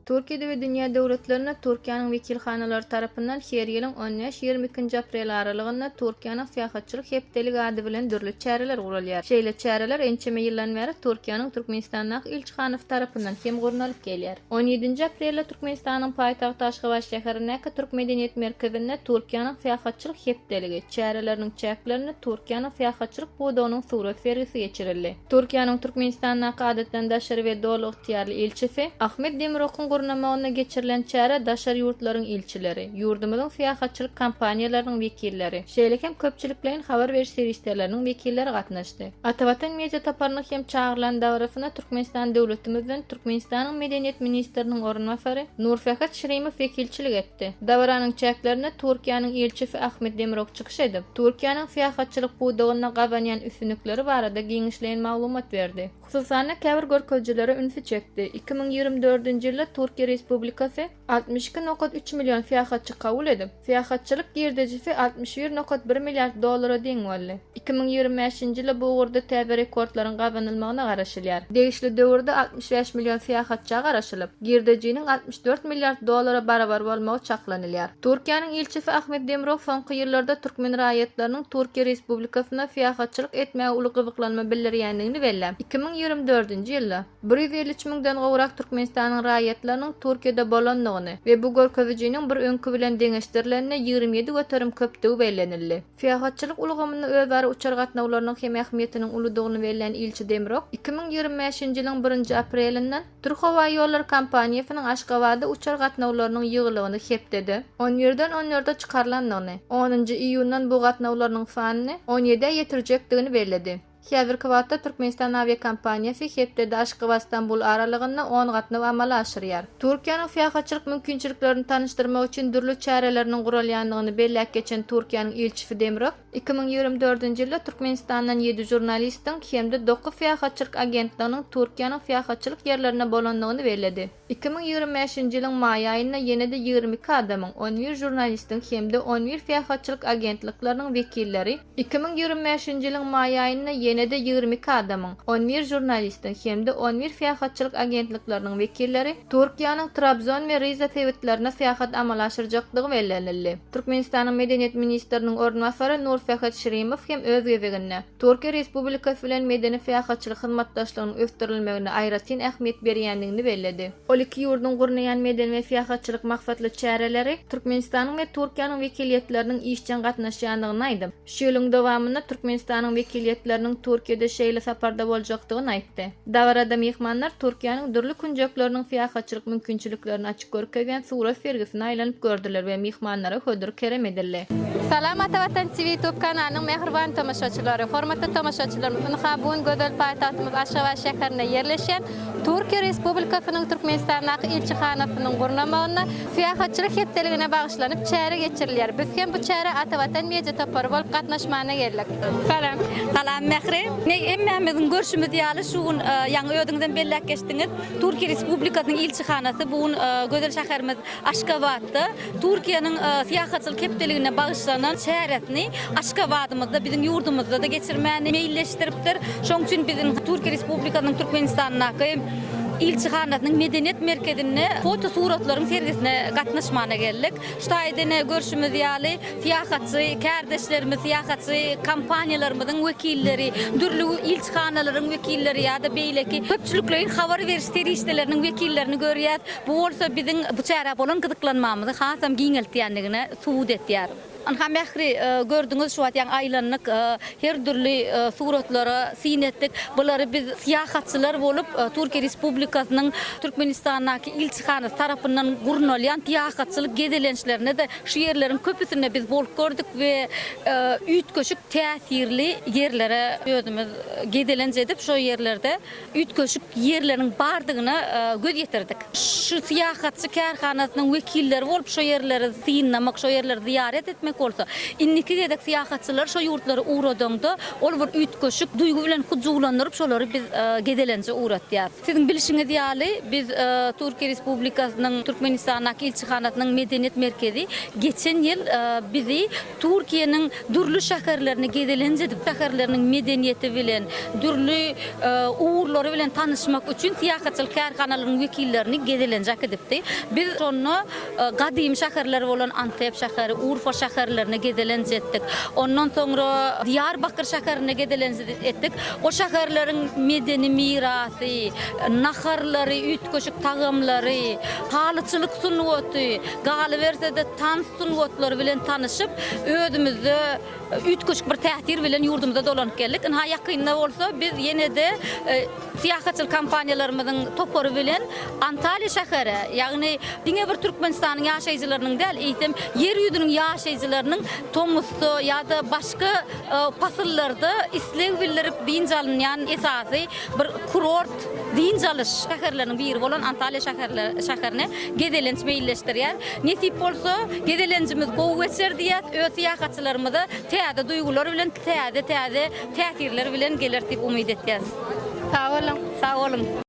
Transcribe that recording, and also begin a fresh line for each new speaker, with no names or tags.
Türkiýede we dünýä döwletlerinde Türkiýäniň wekilhanalary tarapyndan her ýylyň on bäş, 22-nji aprel aralygynda Türkiýäniň syýahatçylyk hepdeligi ady bilen dürli çäreler guralýar. Şeýle çäreler ençeme ýyldan bäri Türkiýäniň Türkmenistandaky ilçihanasy tarapyndan hem gurnalyp gelýär. On ýedinji aprelde Türkmenistanyň paýtagty Aşgabat şäherindäki Türk medeniýet merkezinde Türkiýäniň syýahatçylyk hepdeligi çäreleriniň çäklerinde Türkiýäniň syýahatçylyk pudagynyň surat sergisi geçirildi. Türkiýäniň Türkmenistandaky Adatdan daşary we Doly ygtyýarly ilçisi Ahmet Demirokyň gurnamagynda geçirilen çärä daşary ýurtlaryň ilçileri, ýurdumyzyň syýahatçylyk kompaniýalarynyň wekilleri, şeýle hem köpçülikleýin habar beriş serişdeleriniň wekilleri gatnaşdy. Atavatan media toparynyň hem çagyrylan dabarasyna Türkmenistan döwletimizden Türkmenistanyň Medeniýet ministriniň orunbasary Nursähet Şirimow wekilçilik etdi. etdi. Dabaranyň çäklerinde Türkiýäniň ilçisi Ahmet Demirok çykyş edip, Türkiýäniň syýahatçylyk pudagynda gazanýan üstünlikleri barada giňişleýin maglumat berdi. Hususan-da, käbir görkezijilere ünsi çekdi, 2024-nji ýylda Türkiýe Respublikasy 62 üç million syýahatçy kabul edip, syýahatçylyk girdejisi 61 bir milliard dollara deň boldy. 2025-nji ýylda bu ugurda täze rekordlaryň gazanylmagyna garaşylýar. Degişli döwürde 65 million syýahatça garaşylyp, girdejiniň 64 milliard dollara barabar bolmagy çaklanylýar. Türkiýäniň ilçisi Ahmet Demirok soňky ýyllarda türkmen raýatlarynyň Türkiýe Respublikasyna syýahatçylyk etmäge uly gyzyklanma bildirýändigini belläp, 2024-nji ýylda 153 müňden gowrak Türkmenistanyň raýatlarynyň Türkiýede bolandygyny we bu görkezijiniň bir öňki bilen deňeşdirilende 27% köpdügi bellenildi. Syýahatçylyk ulgamynda özara uçar gatnawlarynyň hem ähmiýetiniň uludygyny bellän ilçi Demirok, 2025-nji ýylyň birinji aprelinden Türkhowaýollary kompaniýasynyň Aşgabada uçar gatnawlarynyň ýygylygyny hepdede on birden on dörde çykarylandygyny, onunjy iýundan bu gatnawlarynyň sanyny on ýedä ýetirjekdigini belledi. Häzirki wagtda Türkmenistan awiakompaniýasy hepdede Aşgabat-Stambul aralygynda on gatnaw amala aşyrýar. Türkiýäniň syýahatçylyk mümkinçiliklerini tanyşdyrmak üçin dürli çäreleriniň guralýandygyny belläp geçen Türkiýäniň ilçisi Demirok, 2024-nji ýylda Türkmenistandan ýedi žurnalistiň hem-de dokuz syýahatçylyk agentliginiň Türkiýäniň syýahatçylyk ýerlerinde bolandygyny belledi. 2025-nji ýylyň maý aýynda ýene-de 22 adamyň, on bir žurnalistiň hem-de on bir syýahatçylyk agentlikleriniň wekilleri 2025-nji ýylyň maý aýynda ýene-de 22 adamyň, on bir žurnalistiň hem-de on bir syýahatçylyk agentlikleriniň wekilleri Türkiýäniň Trabzon we Rize sebitlerine syýahat amala aşyrjakdygy bellenildi. Türkmenistanyň Medeniýet ministriniň orunbasary Nursähet Şirimow hem öz gezeginde, Türkiýe Respublikasy bilen medeni-syýahatçylyk hyzmatdaşlygynyň ösdürilmegine aýratyn ähmiýet berýändigini belledi. Ol iki ýurduň gurnaýan medeni we syýahatçylyk maksatly çäreleri Türkmenistanyň we Türkiýäniň wekiliýetleriniň işjeň gatnaşýandygyny aýdyp, şu ýylyň dowamynda Türkmenistanyň wekiliýetleriniň Türkiýede şeýle saparda boljakdygyny aýtdy. Dabarada myhmanlar Türkiýäniň dürli künjekleriniň syýahatçylyk mümkinçiliklerini açyp görkezýän surat sergisine aýlanyp gördüler we myhmanlara hödür-kerem edildi. Salam Ata Watan TV YouTube kanalynyň mähriban tomaşaçylary! Hormatly tomaşaçylarymyz, ynha bu gün gözel paýtagtymyz Aşgabat şäherinde ýerleşýän Türkiýe Respublikasynyň Türkmenistandaky ilçihanasynyň gurnamagynda Syýahatçylyk hepdeligine bagyşlanyp çäre geçirilýär. Biz hem bu çärä Ata Watan media topary bolup gatnaşmana geldik. Salam.
Salam Mähri. Ine hemmämiziň görşümiz ýaly şu gün ýaňy özüňizem belläp geçdiňiz Türkiýe Respublikasynyň ilçihanasy bu gün gözel şäherimiz Aşgabatda Türkiýäniň syýahatçylyk hepdeligine bagyşlanan çäresini Aşgabadymyzda biziň ýurdumyzda-da geçirmäni meýilleşdiripdir. Şonuň üçin biziň Türkiýe Respublikasynyň Türkmenistandaky ilçihanasynyň medeniýet merkezinde fotosuratlaryň sergisine gatnaşmana geldik. Şu taýda ine görşümiz ýaly syýahatçy kärdeşlerimiz, syýahatçy kompaniýalarymyzyň wekilleri, dürli ilçihanalaryň wekilleri ýa-da beýleki köpçülikleýin habar beriş serişdeleriniň wekillerini görýäs. Bu bolsa biziň bu çärä bolan gyzyklanmamyzy hasam giňeltýändigini subut etýär. Ynha Mähri, gördüňiz şu wagt ýaňy aýlandyk, her dürli suratlara syn etdik. Bulary biz syýahatçylar bolup Türkiýe Respublikasynyň Türkmenistandaky ilçihanasy tarapyndan gurnalýan syýahatçylyk gezelençlerinde-de şu ýerleriň köpüsinde biz bolup gördük we üýtgeşik täsirli ýerlere özümiz gezelenç edip şo ýerlerde üýtgeşik ýerleriň bardygyna göz ýetirdik. Şu syýahatçy kärhanasynyň wekilleri bolup şo ýerleri synlamak, şo ýerleri zyýarat etmek. Niçik bolsa, indiki gezek syýahatçylary şo ýurtlara ugradaňda, ol bir üýtgeşik duýgy bilen hyjuwlandyryp, şolary biz gezelenje ugratýarys. Siziň bilşiňiz ýaly, biz Türkiýe Respublikasynyň Türkmenistandaky ilçihanasynyň Medeniýet merkezi geçen ýyl bizi Türkiýäniň dürli şäherlerine gezelenç edip, şäherleriniň medeniýeti bilen, dürli ugurlary bilen tanyşmak üçin syýahatçylyk kärhanalarynyň wekillerini gezelenje äkidipdi. Biz şonda gadymy şäherler bolan Antep şäheri, Urfa şäherlerine gezelenç etdik. Ondan soňra Diýarbakyr şäherine gezelenç etdik. O şäherleriň medeni mirasy, naharlary, üýtgeşik tagamlary, halyçylyk sungaty, galyberse-de tans sungatlary bilen tanyşyp, özümizde üýtgeşik bir täsir bilen ýurdumyza dolanyp geldik. Ynha, ýakynda bolsa biz ýene-de syýahatçylyk kompaniýalarymyzyň topary bilen Antalýa şähere, ýagny diňe bir Türkmenistanyň ýaşaýjylarynyň däl, eýsem, Ýer ýüzüniň ýaşaýjylarynyň tomusda ýa-da başga pasyllarda isleg bildirip dynç alynýan esasy bir kurort dynç alyş şäherleriniň biri bolan Antalýa şäherine gezelenç meýilleşdirýär. Nesip bolsa, gezelenjimiz gowy geçer diýýäs, öz syýahatçylarymyza täze duýgular bilen, täze-täze täsirler bilen geler diýip umyt etýäs.
Sag boluň.
Sag boluň.